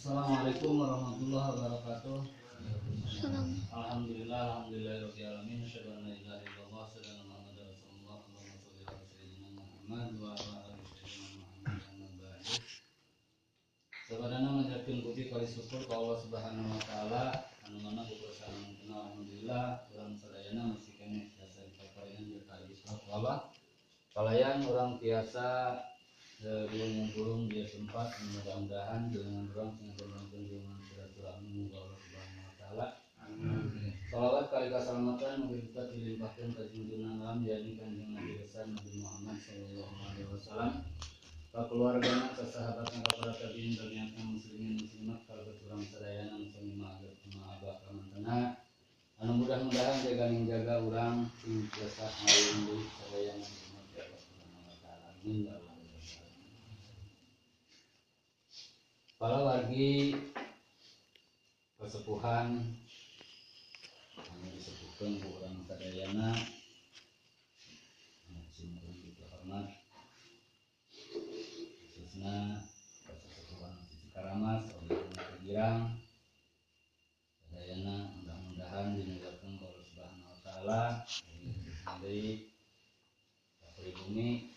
Assalamualaikum warahmatullahi wabarakatuh. Alhamdulillah, alhamdulillahirabbil alamin, asyhadu an la ilaha illallah, asyhadu anna Muhammadar rasulullah, allahumma sholli ala sayyidina Muhammad wa ala ali sayyidina Muhammad, amma ba'du. Sabadana manjatkeun puji kali syukur ka Allah Subhanahu wa taala anu mana ku kersaan alhamdulillah urang sadayana masih keneh tiasa dipaparingan berkali islam Allah. Kalayan urang tiasa gulung-gulung dia tempat mudah-mudahan dengan orang sing berlangsung dengan silaturahmi muga Allah Subhanahu wa taala. Amin. Salawat kali kasalamatan mugi kita dilimpahkeun ka junjungan alam yakni Kanjeng Nabi besar Nabi Muhammad sallallahu alaihi wasallam, ka keluargana, ka sahabatna, ka para tabi'in, tabi'at muslimin muslimat, ka urang sadayana nu sami maha kamantena. Anu mudah-mudahan jaga jaga urang sing tiasa ngayun deui sadayana umat Allah Subhanahu wa taala. Amin. Para wargi kesepuhan anu disepuhkeun ku urang sadayana, simkuring dihormat khususna kasepuhan Cikaramas Oge Girang sadayana, mudah-mudahan dimuliakeun ku Allah Subhanahu wa taala deui pribumi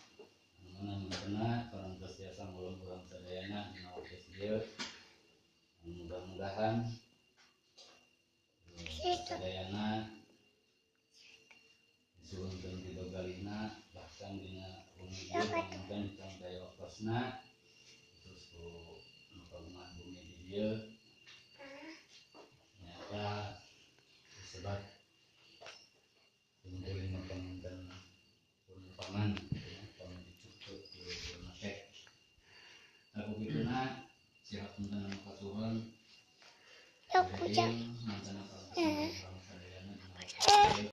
anu mana mantena parantos tiasa ngulung urang sadayana dina waktu ieu. Mudah-mudahan sadayana disuhunkeun ti dogalina bahkan dina bumi ieu panginten dicangkaya waktosna khusus ku nu kagungan bumi di dieu nyata disebat simkuring panginten pun paman pun dicucuk di leluhurna teh. Nah ku kituna siap punten anu kasuhun mantana